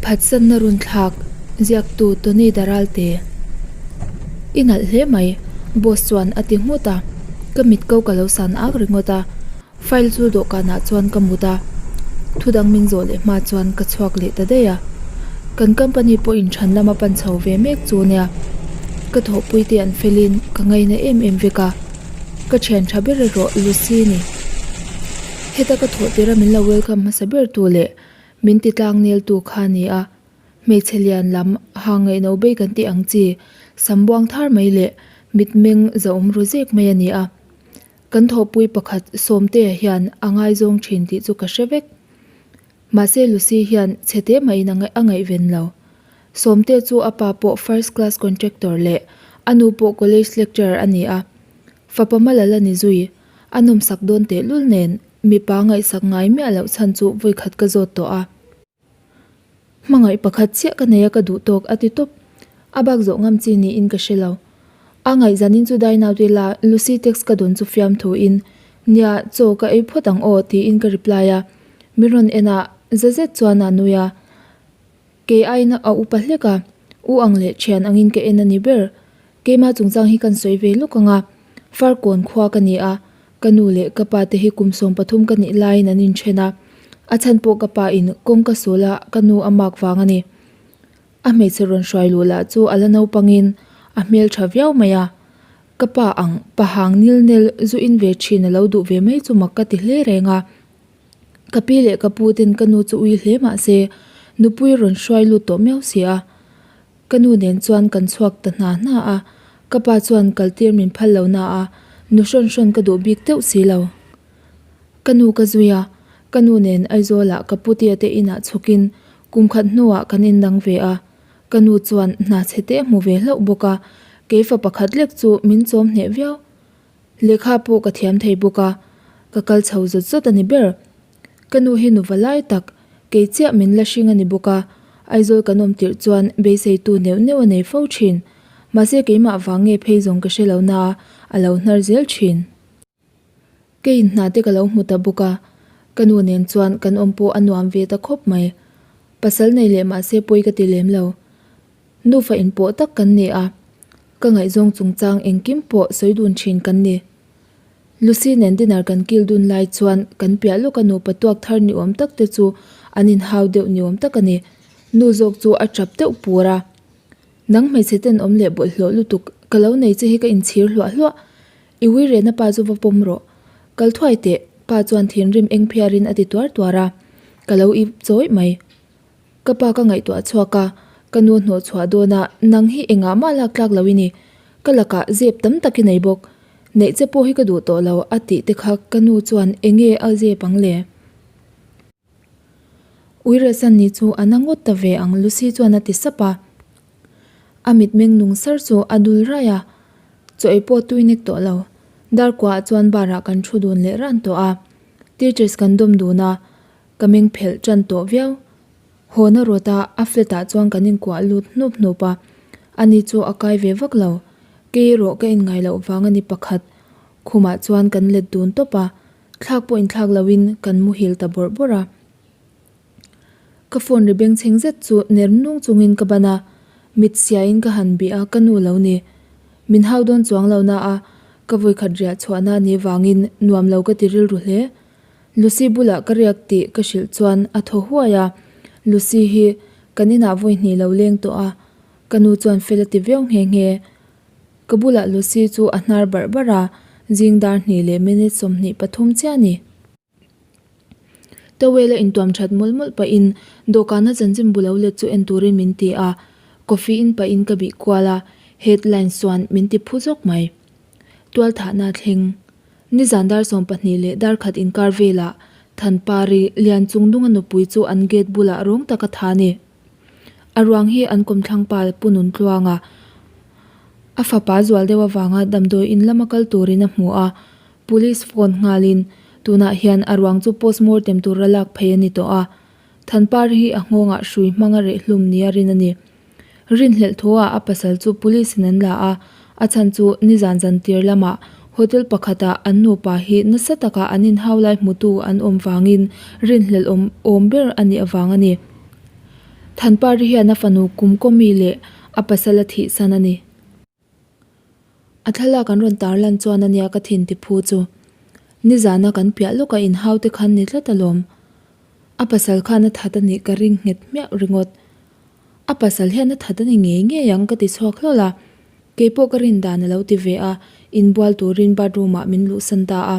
Phatsanna runthlak ziaktu Tony Daralte. I nalh hle mai, boss chuan a ti nghut a. Ka mit ko ka lo san ak ringawt a, file chu dawhkanah chuan ka mut a. Thudang min zawh leh hma chuan ka chhuak leh ta daih a. Kan company pawh inthan lama pan chho ve mek chu nia. Ka thawhpui te an felin ka ngaina em em vek a. Ka thian tha ber erawh Lucy ni. Heta ka thawh tir a min lo welcome hmasa ber tu leh min ti tlang nel tu kha a ni a. Hmeichhe lian lam ha ngaihno bei kan tih ang chi sam buang thar mai leh mitmeng zahawm ru zek mai a ni a. Kan thawhpui pakhat Sawmtea hian a ngaizawng thin tih chu ka hre vek. Mahse Lucy hian chhe te mahin a ngaihven lo. Sawmtea chu a pa pawh first class contractor leh a nu pawh college lecturer a ni a. Fapa Malal a ni zui. A nawmsak dawn tehlul nen mipa ngaihsak ngai miah loh chhan chu vawikhat ka zawt tawh a. Hmangaih pakhat chiah ka nei a ka duh tawk a ti tawp. A bak zawh ngam chi niin ka hre lo. A ngaihzanin chu dai naute la Lucy text ka dawn chu fiam thuin, Nia, chaw ka ei phawt ang aw tiin ka reply a. Min rawn en a, za zet chuan a nui a. Kei aiin a upa hlek a, u ang leh thian angin ka en a ni ber. Keimah chungchang hi kan sawi ve lawk ang a, Farkawn khua ka ni a, ka nu leh ka pa te hi kum 13 ka nih laiin an inthen a, a chhan pawh ka pa in kawngka sul a ka nu a mak vang a ni. A hmeichhe rawn hruai luh lah chu a la naupangin a hmel tha viau mai a, ka pa ang pahang nil nel zu in ve thin a lo duh ve mai chu mak ka ti hle reng a. Ka pi leh ka pu ten ka nu chu ui hle mah se nupui rawn hruai lut tawh miau si a. Ka nu nen chuan kan chhuak ta hna hna a, ka pa chuan kaltir min phal lo na a, nu hrawn hrawn ka duh bik deuh si lo. Ka nu ka zui a, ka nu nen Aizawlah ka putea te inah chhukin kum khat hnuah kan indang ve a, ka nu chuan hna chhe te a hmu ve hlauh bawk a, keifa pakhat lek chu min chawm hneh viau. Lehkha pawh ka thiam thei bawk a, ka kal chho zawt zawt a ni ber. Ka nu hi nuva lai tak, kei chiah min la hring a ni bawk a, Aizawl kan awm tirh chuan beiseitu neuh neuh a nei fo thin. Mahse keimah vang nge phei zawng ka hre lo na a, a lo hnar zel thin. Keiin hna te ka lo hmu ta bawk a, ka nu nen chuan kan awm pawh a nuam ve ta khawp mai. Pasal nei leh mahse pawi ka ti lem lo. Nufa inpawh tak kan ni a, ka ngaihzawng chungchang engkim pawh sawi dun thin kan ni. Lucy nen dinner kan kil dun lai chuan kan piah lawka nupa tuak thar ni awm tak te chu an inhau deuh ni awm tak a ni. Nu zawk chu a tap deuh pur a. Nang hmeichhe ten awm leh bawlhhlawh lutuk, ka lo nei che hi ka inchhir hluah hluah. I ui rehna pa chu va pawm rawh. Kal thuai teh, pa chuan thinrim eng phiarin a ti tuar tuar a. Ka lo ip chawih mai. Ka pa ka ngaihtuah chhuak a, ka nu hnawh chhuah dawn a, nang hi engah mah lak tlak lo i ni. Ka lakah zep tam tak i nei bawk. Neih che pawh hi ka duh tawh lo a tih te kha ka nu chuan enge a zep ang le? Uiresan ni chu a na ngawt ta ve ang Lucy chuan a ti sap a. A mitmeng nung sar chu a dul raih a, chaw ei pawh tui nek tawh lo. Darkuah chuan bar ah kan thu dun leh ran tawh a. Teachers kan dawm dun a, Ka meng phelh tan tawh viau. Hawn a rawt a, a flat ah chuan kan inkuah lut hnup hnup a. Ani chu a kai ve vak lo. Kei erawh ka inngai loh vang a ni pakhat. Khumah chuan kan let dun tawp a, thlak pawh inthlak loin kan muhil ta bawrh bawrh a. Ka phone ri bengchheng zet chu ner nung chungin ka ban a, mit siain ka han bih a, ka nu lo ni. Min hau dawn chuang lo na a, ka vawikhat riah chhuahna ni vangin nuam lo ka ti rilru hle. Lucy bulah ka riak tih ka hrilh chuan a thaw huai a, Lucy hi kan inah vawi hnih lo leng tawh a, ka nu chuan fel a ti viau nghe nghe. Ka bulah Lucy chu a hnar barh barh a, zing dar hnih leh minute 23 chiah a ni. Towel a intuam that mawlh mawlh pahin dawhkana chanchin bu lo let chu en turin min ti a, coffee in pahin ka bih kual a, headlines chuan min ti phu zawk mai. Tualthahna thleng. Nizan dar 12 leh dar khat inkar velah Thanpari, Lianchungnunga nupui chu an gate bulah rawng taka tha a ni. A ruang hi an kawmthlang pa Pu Nuntluanga a fapa zual deuh avanga damdawi in lama kal turin a hmu a, Police phone nghalin tunah hian a ruang chu postmortem tura lak phei a ni tawh a. Thanpari hi a nghawngah hrui hmanga rehhlum nia rin a ni. Rinhlelh thuah a pasal chu police in an la a, a chhan chu nizan zan tir lamah hotel pakhatah an nupa hi nasa taka an inhau lai hmutu an awm vangin rinhlelh awm awm ber a nih avang a ni. Thanpari hian a fanu Kumkawmi leh a pasal a thihsan a ni. A thlalak an rawn tarlan chuan ania ka thin ti phu chu. Nizana kan piah lawka inhau te khan ni tlat alawm. A pasal khan a that a nih ka ring nghet hmiah ringawt. A pasal hian a that a ni ngei ngei ang ka ti chhuak hlawl a. Keipawh ka rin dan a lo ti ve a, inbual turin bathroom ah min luhsan ta a.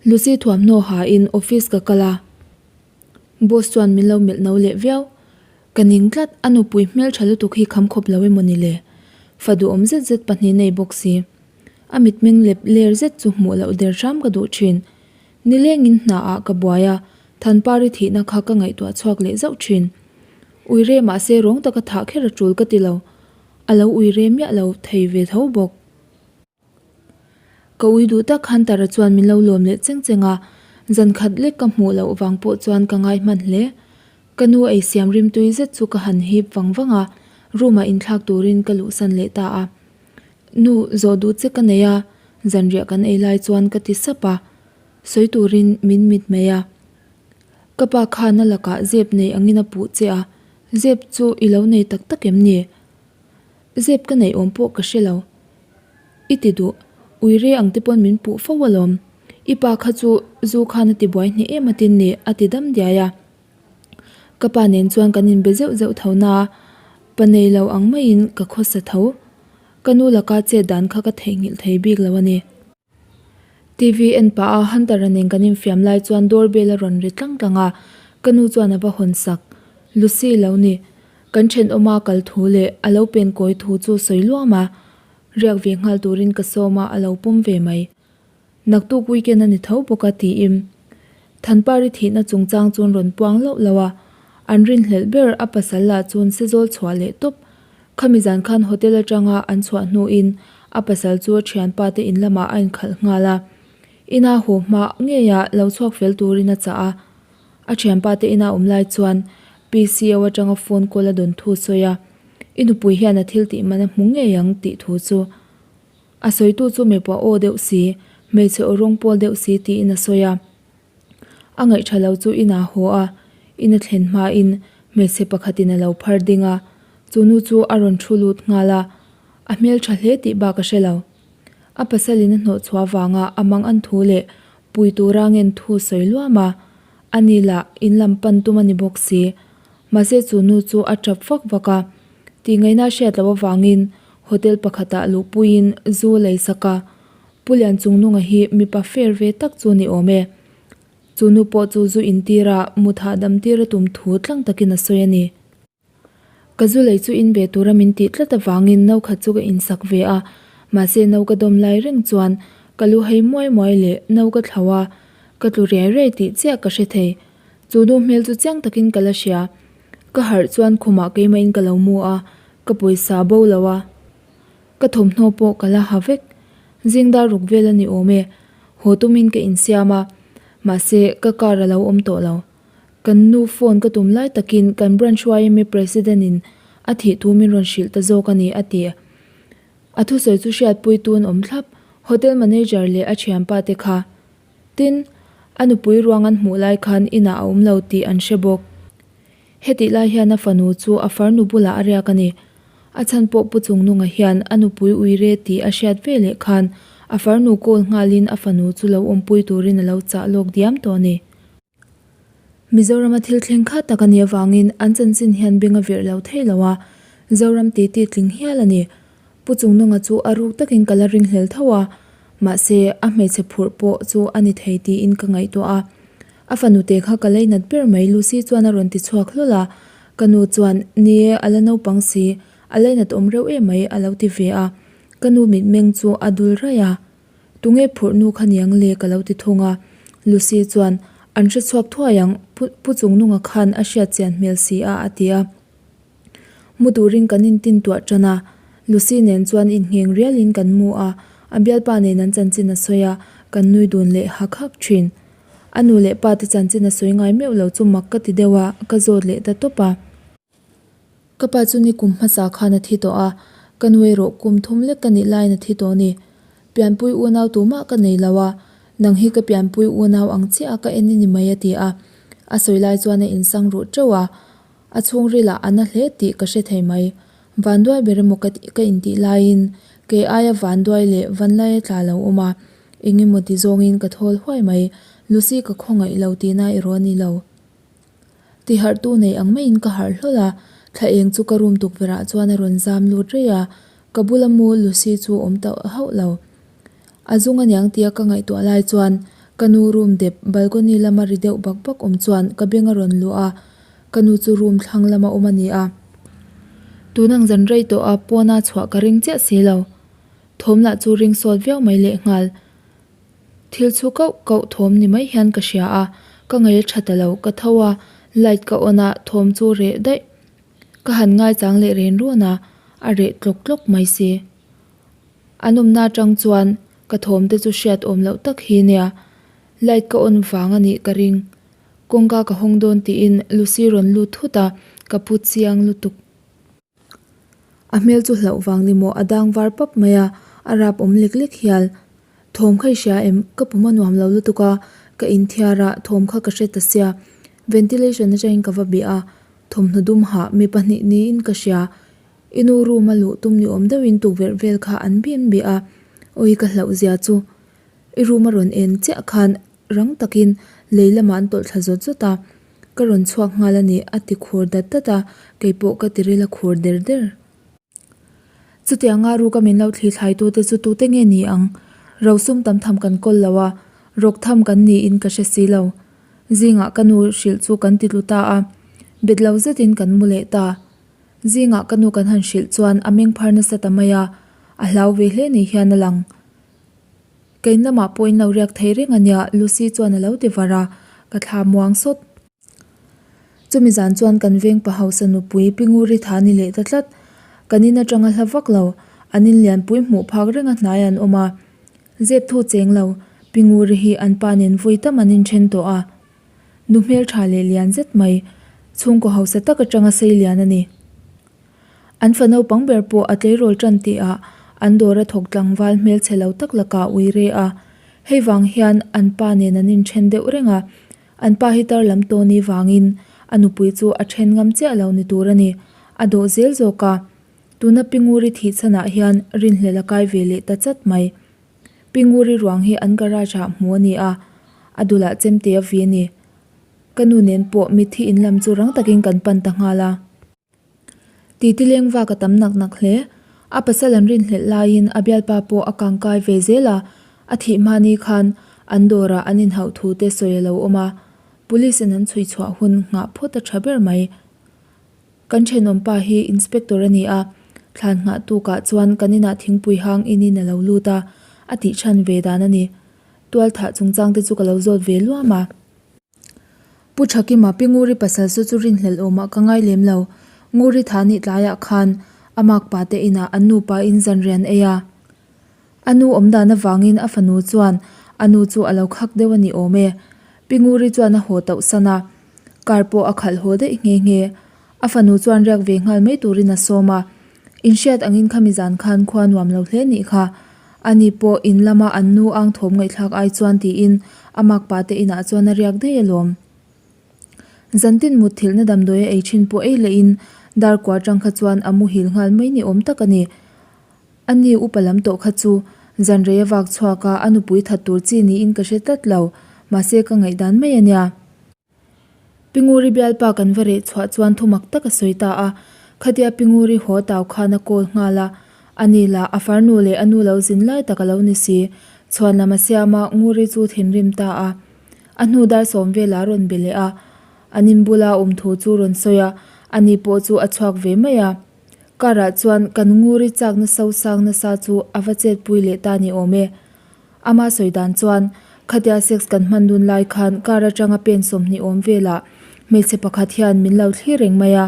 Lucy thuamhnaw hain office ka kal a. Boss chuan min lo melh no leh viau. Ka ning tlat, a nupui hmeltha lutuk hi kham khawp lo emaw ni le? Fa duhawm zet zet pahnih nei bawk si. A mitmeng lep ler zet chu hmuh loh der hram ka duh thin. Nilengin hna ah ka buai a, Thanpari thihna kha ka ngaihtuah chhuak leh zauh thin. Uire mahse rawng taka thah kher a tul ka ti lo. A lo uire miah lo thei ve tho bawk. Ka ui duh tak Hunter-a chuan min lo lawm leh cheng cheng a, zan khat lek ka hmuh loh vang pawh chuan ka ngai hman hle. Ka nu ei siam rimtui zet chu ka han hip vang vang a, room-ah inthlak turin ka luhsan leh ta a. Nu, zawh duh che ka nei a, zanriah kan ei lai chuan ka ti sap a, sawi turin min mit mai a. Ka pa khan a lakah zep nei angin a puh che a, zep chu i lo nei tak tak em ni? Zep ka neih awm pawh ka hre lo. I ti duh, uire ang te pawn min puh fo alawm. I pa kha chu zu khan a ti buai hneh em atin ni a ti dam diai a. Ka pa nen chuan kan inbe zeuh zeuh tho na a, pa nei lo ang maiin ka khawsa tho. Ka nu laka chet dan kha ka theihnghilh thei bik lo a ni. TV en pah a Hunter-a nen kan infiam lai chuan door bell a rawn ri tlang tlang a, ka nu chuan a va hawn sak. Lucy lo ni. Kan thenawma kal thu leh a lo pen kawi thu chu sawi luam a, riak ve nghal turin ka sawm a, a lo pawm ve mai. Naktuk weekend a ni tho bawk a tiin Thanpari thihna chungchang chuan rawn puang loh loh a, an rinhlelh ber a pasal lah chuan sezawl chhuah leh tawp. Khami zan khan hotel atanga an chhuah hnuin a pasal chu a thianpa te in lamah a inkhalh nghal a, ina haw hma ngeia lo chhuak fel turin a chah a. A thianpa te ina awm lai chuan PCO atanga phone call a dawn thu a sawi a, I nupui hian a thil tih man a hmu ngei ang tih thu chu A sawitu chu mipa aw deuh si, hmeichhe aw rawng pawl deuh si tiin a sawi a. A ngaihṭha lo chu inah haw a, in a thlen hmain hmeichhe pakhatin a lo phar ding a, chu nu chu a rawn thu lut nghal a, a hmelṭha hle tih bak a hre lo. A pasalin a hnawh chhuah vanga a mang an thu leh pui tura ngen thu sawi luam a, ani lah in lam pan tum a ni bawk si. Mahse chu nu chu a ṭap vak vak a, tih ngaihna hriat loh avangin Hotel pakhatah luhpuiin zu lei sak a, Pu Lianchungnunga hi mipa fair ve tak chu ni awm e. Chu nu pawh chu zu intir a, mut hahdam tir a tum thu tlang takin a sawi a ni. Ka zu lei chu in ve tura min tih tlat avangin no khat chu ka insak ve a, mahse no ka dawm lai reng chuan ka lu hei muai muai leh no ka thlo a, ka tlu riai riai tih chiah ka hre thei. Chu nu hmel chu chiang takin ka la hria. Ka harh chuan khumah keimahin ka lo mu a, Ka pawisa bo lo a, ka thawmhnaw pawh ka la ha vek. Zing dar ruk vel a ni awm e, haw tumin ka insiam a, mahse ka car a lo awm tawh lo. Kan nu phone ka tum lai takin kan branch yma president in a thih thu min rawn hrilh ta zawk a ni a ti. A thusawi chu hriatpui tun awm thlap, hotel manager leh a thianpa te kha. Tin, a nupui ruang an hmuh lai khan inah a awm lo tih an hre bawk. Hetih lai hian a fanu chu a farnu bulah a riak a ni. A chhan pawh Pu Chungnunga hian a nupui uire tih a hriat ve leh khan a farnu call nghalin a fanu chu lo awmpui turin a lo chah lawk diam tawh a ni. Mizorama thil thleng kha tak a nih avangin an chanchin hian beng a virh lo thei lo a, Zoram titi tling hial a ni. Pu Chungnunga chu a ruk takin ka la ringhlel tho a, mahse a hmeichhe phurh pawh chu a ni thei tiin ka ngaihtuah a. A fanute kha ka lei nat ber mai Lucy chuan a rawn ti chhuak hlawl a, ka nu chuan Ni e, a la naupang si, a lei nat awm reuh em mai a lo ti ve a, ka nu mitmeng chu a dul raih a. Tunge phurh nu kha niang le ka lo ti thung a, Lucy chuan An hre chhuak thuai ang, Pu Chungnunga khan a hriat chian hmel si a a ti a. Mu turin kan intin tuah tan a, Lucy nen chuan inngheng rialin kan mu a, a bialpa nen an chanchin a sawi a, kan nui dun leh hak hak thin. A nu leh pa te chanchin a sawi ngai meuh lo chu mak ka ti deuh a, ka zawt leh ta tawp a. Ka pa chu ni kum hmasa khan a thi tawh a, ka nu erawh kum thum lek ka nih laiin a thi tawh a ni. Pianpui unau tumah ka nei lo a, nang hi ka pianpui unau ang chiah a ka en i ni mai a ti a. A sawi lai chuan a insang ruh teuh a. A chhungrilah a na hle tih ka hre thei mai. Vanduai ber emaw ka ka intih laiin kei aia vanduai leh vanlaia tla lo awm a, eng emaw ti zawngin ka thawl huai mai. Lucy ka khawngaih lo tihna erawh a ni lo. Tiharhtu nei ang maiin ka harh hlawl a, thla eng chu ka room tukverhah chuan a rawn zam lut rei a, ka bula mu Lucy chu awm ta hauh lo. A zung aniang tia ka ngaihtuah lai chuan ka nu room dep balcony lama ri deuh bak bak awm chuan ka beng a rawn luh a, ka nu chu room thlang lama awm a ni a. Tun ang zan rei tawh a pawna chhuah ka ring chiah si lo. Thawm lah chu ring sawt viau mai lehnghal. Thil chu kauh kauh thawm ni mai hian ka hria a, ka ngaih a tha ta lo, ka tho a, light ka on a, thawm chu reh daih. Ka han ngaichang leh ren run a, a reh tlawk tlawk mai si. An awmna atang chuan ka thawm te chu hriat awm loh tak hi nia, light ka on vang a nih ka ring. Kawngka ka hawng dawn tiin Lucy rawn lut thut a, ka pu chiang lutuk. A hmel chu hlauh vang ni maw a dang var pap mai a, a rap awm lek lek hial. Thawm kha i hria em? Ka pum a nuam lo lutuk a, ka inthiar a, thawm kha ka hre ta sia. Ventilation atangin ka va bih a, thawmhnaw dum hah mi pahnih niin ka hria. I nu room a luh tum ni awm deuhin tukverh vel kha an bih an bih a, awi ka hlauh zia chu. I room a rawn en chiah khan rang takin lei lamah an tawlh thla zawt zawt a, ka rawn chhuak nghal a ni a ti khur dat dat a, keipawh ka ti ril a khur der der. Chutianga ruka min lo thli thlaitute chu tute nge ni ang? Rosum tam tham kan kawl lo a, rawk tham kan niin ka hre si lo. Zingah ka nu hrilh chu kan ti tlu ta a, bet lo zetin kan mu leh ta. Zingah ka nu kan han hrilh chuan a meng phar nasa ta mai a, a hlau ve hle ni hian a lang. Kein lamah pawh in lo riak thei reng a nia, Lucy chuan a lo ti var a, ka thla muang sawt. Chumi zan chuan kan veng pa hausa nupui Pi Nguri tha ni leh ta tlat. Kan in atanga hla vak lo, an in lianpui hmuh phak renga hnai an awm a. Zep thu cheng lo, Pi Nguri hi an pa nen vui tam an inthen tawh a. Nu hmeltha leh lian zet mai, chhungkaw hausa tak atanga sei lian a ni. An fa naupang ber pawh a tleirawl tan tihah an dawr a thawk tlangval hmelchhe lo tak lakah ui re a. Hei vang hian an pa nen an inthen deuh reng a, an pa hi tar lam tawni vangin a nupui chu a then ngam chiah lo ni tur a ni. A dawh zel zawk a, tuna Pi Nguri thih chhanah hian rinhlelh a kai ve leh ta chat mai. Pi Nguri ruang hi an garage ah hmu a ni a, a dulah chemte a vi a ni. Ka nu nen pawh mitthi in lam chu rang takin kan pan ta nghal a. Titi leng vak a tam nak nak hle. A pasal an rinhlelh laiin a bialpa pawh a kangkai ve zel a, a thih hmani khan an dawrah an inhauh thu te sawi a lo awm a, police in an chhui chhuah hun nghah phawt a tha ber mai. Kan thenawmpa hi inspector a ni a, thlan nghah tukah chuan kan inah thingpui hang inin a lo lut a, a tih chhan ve dan a ni. Tualthah chungchang te chu ka lo zawt ve luam a. Pu Thakima Pi Nguri pasal saw chu rinhlelh awmah ka ngai lem lo. Nguri tha nih tlaiah khan a makpa te inah an nupa in zanrian ei a. A nu awm dan avangin a fanu chuan a nu chu a lo khak deuh a ni awm e. Pi Nguri chuan a haw tauh san a. Car pawh a khalh haw daih nghe nghe. A fanu chuan riak ve nghal mai turin a sawm a. Inhriat angin khami zan khan khua nuam lo hle nih kha. Ani pawh in lama an nu ang thawm ngaihthlak ai chuan tiin a makpa te inah chuan a riak daih alawm. Zantin mutthilhna damdawi a ei thin pawh ei lehin dar kua atang kha chuan a muhil nghal mai ni awm tak a ni. Ani upa lam tawh kha chu zan rei a vak chhuak a, a nupui that tur chi niin ka hre tlat lo, mahse ka ngaihdan mai a nia. Pi Nguri bialpa kan va reh chhuah chuan thumak tak a sawi ta a, khatia Pi Nguri haw tau khan a call nghal a, ani lah a farnu leh a nu lo zin lai tak a lo ni si, chhuan lam a siam a, Nguri chu thinrim ta a. A hnu dar sawm velah a rawn be leh a, an in bula awm thu chu rawn sawi a, ani pawh chu a chhuak ve mai a. Car ah chuan kan Nguri chakna so sang nasa chu a va chetpui leh ta ni awm e. Ama sawi dan chuan, Khatia sex kan hman dun lai khan car atanga pen 20 awm velah hmeichhe pakhat hian min lo thlir reng mai a.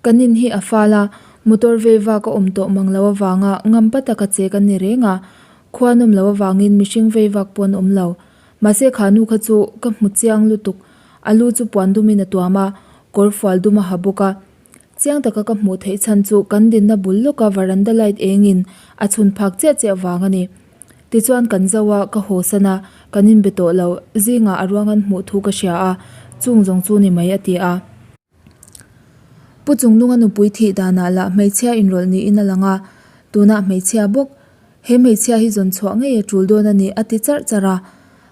Kan in hi a fal a, motor vei vak a awm tawh mang lo avanga ngampa taka che kan ni reng a, khua nawm lo avangin mihring vei vak pawh an awm lo. Mahse kha nu kha chu ka hmu chiang lutuk, a lu chu puan dumin a tuam a, kawr fual dum a ha bawk a. Chiang taka ka hmuh theih chhan chu kan dinna bul lawka varanda light engin a chhun phak chiah chiah vang a ni. Tichuan kan zo a, ka haw san a, kan inbe tawh lo, zingah a ruang an hmuh thu ka hria a, chung zawng chu ni mai a ti a. Pu Chungnunga nupui thih danah lah hmeichhia inrawlh niin a lang a, tunah hmeichhia bawk. He hmeichhia hi zawn chhuah ngei a tul dawn a ni a ti charh charh a.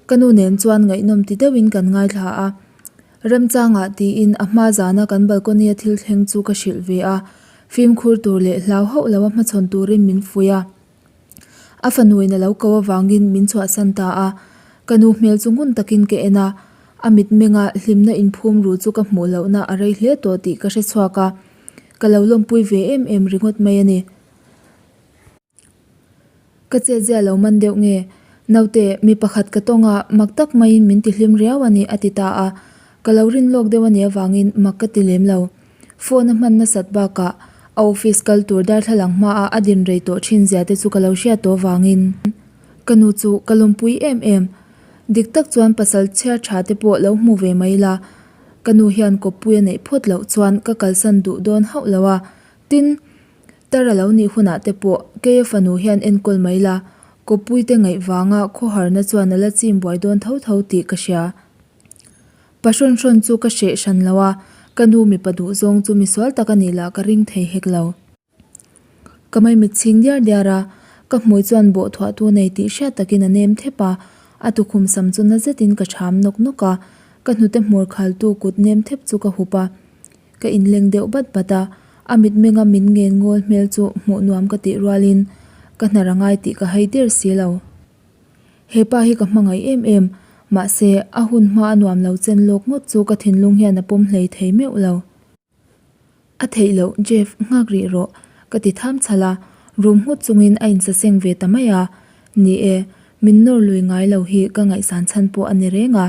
Ka nu nen chuan ngaihnawm ti deuhin kan ngaithla a. Remchangah tiin a hma zana kan balcony a thil thleng chu ka hrilh ve a, fimkhur tur leh hlau hauh lo a hmachhawn turin min fuih a. A fanuin a lo ko avangin min chhuahsan ta a, ka nu hmel chu ngun takin ka en a, a mitmenga hlimna inphum ru chu ka hmuh lohna a rei hle tawh tih ka hre chhuak a, ka lo lawmpui ve em em ringawt mai a ni. Ka chet zia lo man deuh nge? Naute, mi pakhat ka tawng a, mak tak maiin min ti hlim riau a ni a ti ta a. Ka lo rin lawk deuh a nih avangin mak ka ti lem lo. Phone a hman nasat bakah a office kal tur darthlalang hmaah a din rei tawh thin zia te chu ka lo hriat tawh avangin ka nu chu ka lawmpui em em. Dik tak chuan pasal chhiar tha te pawh lo hmu ve mai la, ka nu hian kawppui a neih phawt loh chuan ka kalsan duh dawn hauh lo a, tin, Tar a lo nih hunah te pawh Keia fanu hian enkawl mai la, kawppuite ngaih vanga khawharna chuan a la chim buai dawn tho tho tih ka hria. Pa hrawn hrawn chu ka hreh hran lo a, ka nu mipa duh zawng chu misual tak a nih lah ka ring thei hek lo. Ka maimit chhing diar diar a, ka hmui chuan bawh thuah tu nei tih hriat takin a nem thep a, a tukhum sam chu na zetin ka ṭham nawk nawk a, ka hnute hmur khaltu kut nem thep chu ka hup a. Ka inleng deuh bat bat a, a mitmenga min ngen ngawl hmel chu hmuh nuam ka tih rualin ka hnar a ngai tih ka hai der si lo. He pa hi ka hmangaih em em, mahse a hun hma a nuam lo chen lawk ngawt chu ka thinlung hian a pawm hlei thei meuh lo. A theih loh, Jeff, nghak rih rawh, ka ti tham chhal a, rum nghut chungin a insaseng ve ta mai a. Ni e, min nawr lui ngai lo hi ka ngaihsan chhan pawh a ni reng a,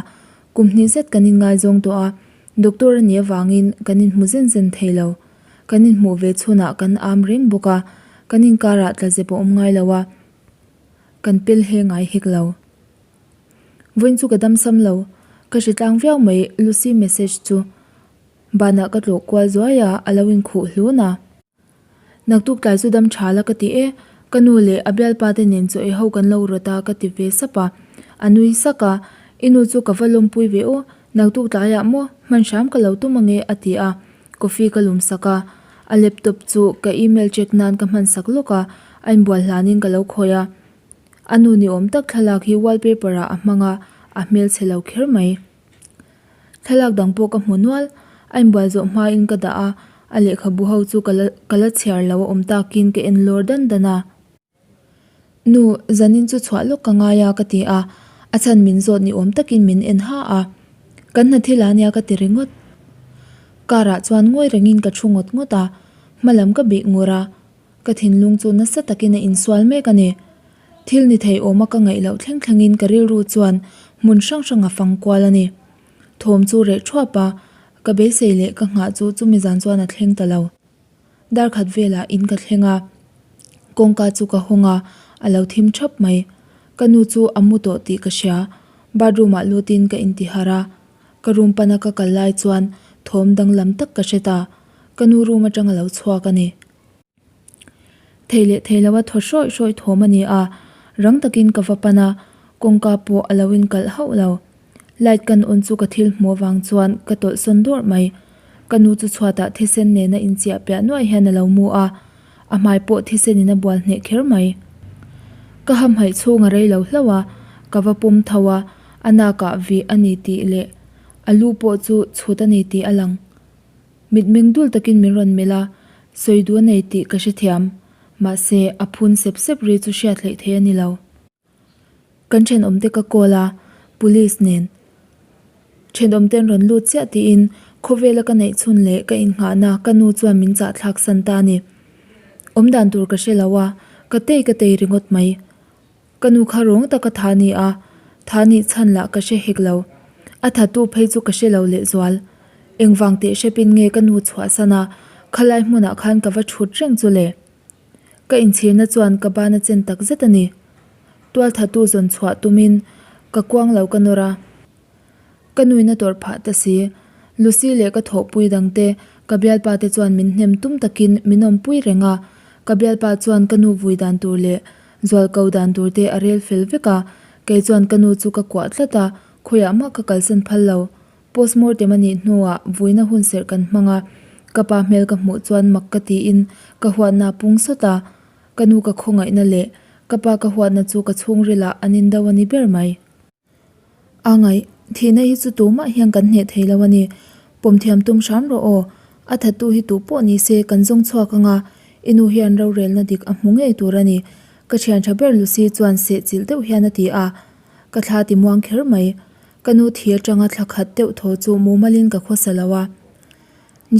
kum hnih zet kan inngaizawng tawh a, Doctor a nih avangin kan inhmu zen zen thei lo. Kan inhmuh ve chhunah kan am reng bawk a, kan inkarah tla zep a awm ngai lo a, kan pel he ngai hek lo. Vawiin chu ka dam sam lo, ka hre tlang viau mai Lucy message chu. Banah ka tlawh kual zuai a, a lo inkhuh hlun a. Naktuk tlai chu dam tha la ka ti e, ka nu leh a bialpa te nen chaw ei ho kan lo rawt a ka ti ve sap a, a nui sak a, I nu chu ka va lawmpui ve aw, naktuk tlaiah maw hman hram ka lo tum ange a ti a, coffee ka lum sak a, a laptop chu ka email check nan ka hman sak lawk a, a inbual hlanin ka lo khawi a, a nu ni awm tak thlalak hi wallpaper ah a hmang a, a hmelchhe lo kher mai. Thlalak dang pawh ka hmu nual, a inbual zawh hmain ka dah a, a lehkhabu ho chu ka la ka la chhiar lo a awm takin ka en lawr dan dan a. Nu, zanin chu chhuah lawk ka ngai a ka ti a, a chhan min zawt ni awm takin min en ha a. Kan hna thil a nia ka ti ringawt. Car ah chuan ngawi rengin ka thu ngawt ngawt a, hma lam ka bih ngur a. Ka thinlung chu nasa takin a insual mek a ni. Thil ni thei awma ka ngaih loh thleng thlengin ka rilru chuan hmun hrang hrang a fang kual a ni. Thawm chu reh thuap a, ka beisei leh ka nghah chu chumi zan chuan a thleng ta lo. Dar khat velah in ka thleng a, kawngka chu ka hawng a, a lo thim thap mai. Ka nu chu a mu tawh tih ka hria. Bathroom ah lutin ka intiharh a, ka room pana ka kal lai chuan thawm danglam tak ka hre ta. Ka nu room atang a lo chhuak a ni. Thei leh thei lo a thaw hrawih hrawih thawm a ni a, rang takin ka va pan a, kawngka pawh a lo inkalh hauh lo. Light kan on chu ka thil hmuh avang chuan ka tawlh sawn dawrh mai. Ka nu chu chhuatah thisen nena inchiah piah nuaih hian a lo mu a, a hmai pawh thisenin a bual hneh kher mai. Ka hamhaih chhung a rei lo hlauh a, ka va pawm tho a, a nakah vih a ni tih leh a lu pawh chu chhut a ni tih a lang. Mitmeng dul takin min rawn melh a, sawi duh a nei tih ka hrethiam. Mahse, a phun sep sep ri chu hriat hleih thei a ni lo. Kan thenawmte ka call a, police nen. Thenawmte an rawn lut chiah tiin khawvela ka neih chhun leh ka innghahna ka nu chuan min chahthlak san ta a ni. Awmdan tur ka hre lo a, ka tei ka tei ringawt mai. Ka nu kha rawng taka tha ni a, tha nih chhan lah ka hre hek lo. A thatu phei chu ka hre lo lehzual. Engvang teh hrepin nge ka nu chhuahsan a, khalai hmunah khan ka va thut reng chu le? Ka inchhirna chuan ka ban a chen tak zet a ni. Tual thatu zawn chhuah tumin ka kuang lo ka nawr a. Ka nuin a tawrh phah ta si. Lucy leh ka thawhpui dangte ka bialpa te chuan min hnem tum takin min awmpui reng a. Ka bialpa chuan ka nu vui dan tur leh zual ko dan tur te a rel fel vek a. Kei chuan ka nu chu ka kuah tlat a, khawiah mah ka kalsan phal lo. Postmortem a nih hnuah vuina hun serh kan hmang a. Ka pa hmel ka hmuh chuan mak ka tiin ka huatna a pung sawt a, ka nu ka khawngaihna leh ka pa ka huatna chu ka chhungrilah an indo a ni ber mai. A ngaih, thihna hi chu tumah hian kan hneh thei lo a ni. Pawmthiam tum hram rawh aw, a thattu hi tu pawh ni se kan zawng chhuak ang a, i nu hian rorelna dik a hmu ngei tur a ni, ka thian tha ber Lucy chuan sehchilh deuh hian a ti a, ka thla ti muang kher mai. Ka nu thi atanga thla khat deuh thaw chu mumalin ka khawsa lo a.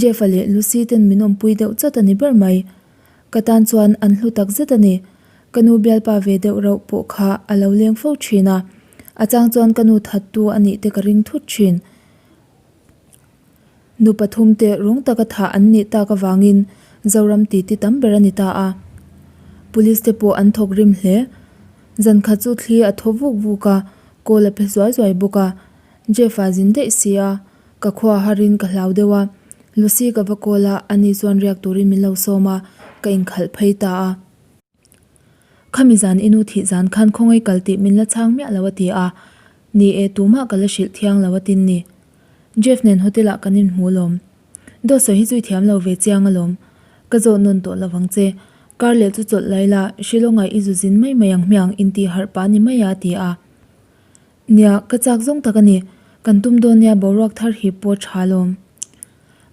Jeff-a leh Lucy ten min awmpui deuh chawt a ni ber mai. Ka tan chuan an hlu tak zet a ni. Ka nu bialpa ve deuh rauh pawh kha a lo leng fo thin a. A chang chuan ka nu thattu a nih te ka ring thut thin. Nu pathum te rawng taka thah an nih tak avangin Zoram titi tam ber a ni ta a. Police te pawh an thawk rim hle. Zan khat chu thli a thaw vuk vuk a, kawl a phe zuai zuai bawk a. Jeff-a zin daih si a, ka khua harin ka hlau deuh a. Lucy ka va kawl a, ani chuan riak turin min lo sawm a, ka inkhalh phei ta a. Khami zan i nu thih zan khan khawngaih kal tih min la chhang miah lo a ti a, ni e tumah ka la hrilh thiang lo a tin ni. Jeff nen hotel ah kan inhmu lawm. Dawt sawi hi chu i thiam lo ve chiang alawm. Ka zawh nawn tawh lovang che. Kar leh chu chawlh lai la, Shillong ah i zu zin mai mai ang hmiang intih harh pah ni mai a ti a. Nia, ka chak zawng tak a ni. Kan tum dawn nia boruak thar hi pawh tha lawm.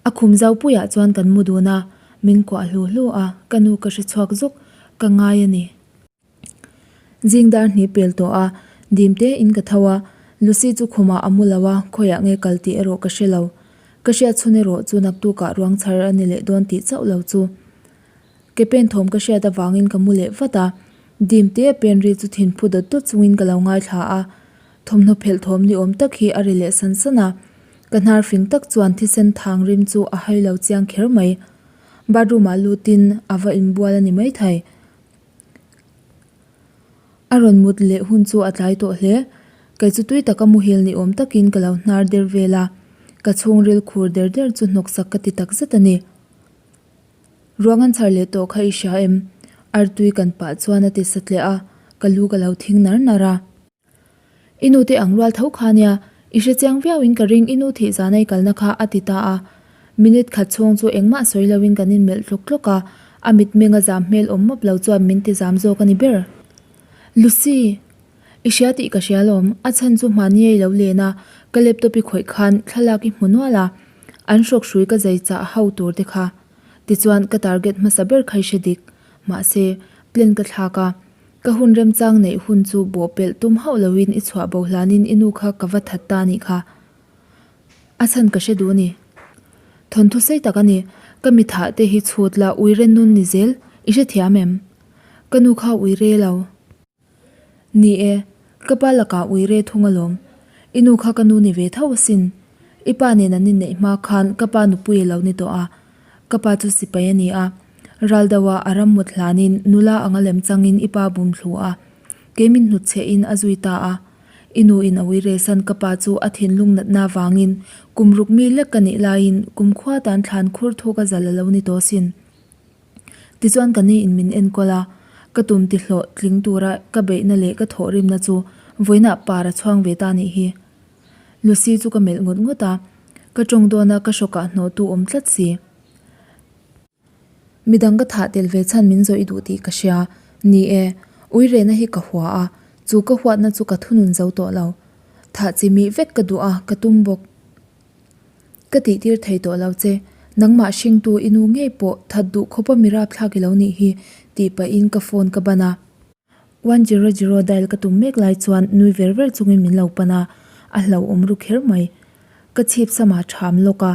A khum zau puiah chuan kan mu dun a, min kuah hlu hlu a, ka nu ka hre chhuak zuk, ka ngai a ni. Zing dar hnih pel tawh a, dim te in ka tho a, Lucy chu khumah a mu lo a, khawiah nge kal tih erawh ka hre lo. Ka hriat chhun erawh chu naktukah ruang chhar a ni leh dawn tih chauh lo chu. Ke pen thawm ka hriat avangin ka mu leh vat a, dim te a pen ri chu thinphu dawt dawt chungin ka lo ngaithla a, thawmhnaw phelh thawm ni awm tak hi a ri leh san san a, ka hnar fing tak chuan thisen thang rim chu a hai lo chiang kher mai. Bathroom ah lutin a va inbual a ni maithei. A rawn mut leh hun chu a tlai tawh hle. Kei chu tui taka muhil ni awm takin ka lo hnar der vel a, ka chhungril khur der der chu hnawksak ka ti takzet a ni. Ruang an chhar leh tawh kha i hria em? Artui kan pah chuan a ti satliah a, ka lu ka lo thing nar nar a. I nu te ang rual tho kha nia, i hre chiang viau in ka ring i nu thih zana i kalna kha a ti ta a. Minute khat chhung chu engmah sawi lo in kan inmelh tlawk tlawk a, a mitmeng a zam hmel awm mawp lo chuan min ti zam zawk a ni ber. Lucy! I hria tih ka hria lawm, a chhan chu hmani a i lo len a, ka laptop i khawih khan thlalak i hmu nual a, an hrawk hrui ka zai chah ho tur te kha. Tichuan ka target hmasa ber kha i hre dik. Mahse, plan ka thlak a, ka hun remchang neih hun chu bawhpelh tum hauh loin i chhuah bo hlanin i nu kha ka va that ta nih kha. A chhan ka hre duh a ni. Thawnthu sei tak a ni, ka mi thah te hi chhut la uire nun ni zel, i hrethiam em? Ka nu kha uire lo. Ni e, ka pa lakah ui re thung alawm. I nu kha ka nu ni ve tho asin. I pa nen an inneih hma khan ka pa nupui a lo ni tawh a. Ka pa chu sipai a ni a. Ral deuha a ram mut hlanin nula anga lem changin i pa bum thlu a. Kei min hnutchhehin a zui ta a. I nu in a ui re san ka pa chu a thinlung natna vangin kum ruk mi lek ka nih laiin kum khua tan thlan khur thuk a zal a lo ni tawh asin. Tichuan ka ni in min enkawl a, ka tum ti hlawh tling tura ka beihna leh ka thawhrimna chu vawiinah par a chhuang ve ta nih hi. Lucy chu ka melh ngawt ngawt a, ka tawng dawna ka hrawkah hnawhtu awm tlat si. Midang ka thah tel ve chhan min zawh i duh tih ka hria. Ni e, uirehna hi ka hua a, chu ka huatna chu ka thunun zo tawh lo. Thah chi mih vek ka duh a, ka tum bawk. Ka tihtir thei tawh lo che, nangmah hringtu i nu ngei pawh that duh khawpa mi rapthlak i lo nih hi, tih pahin ka phone ka ban a. 100 dial ka tum mek lai chuan nui ver ver chungin min lo pan a, a hlauhawm ru kher mai. Ka chhip samah ṭham lawk a,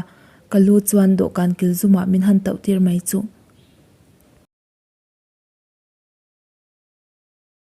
ka lu chuan dawhkan kil zumah min han tauh tir mai chuh.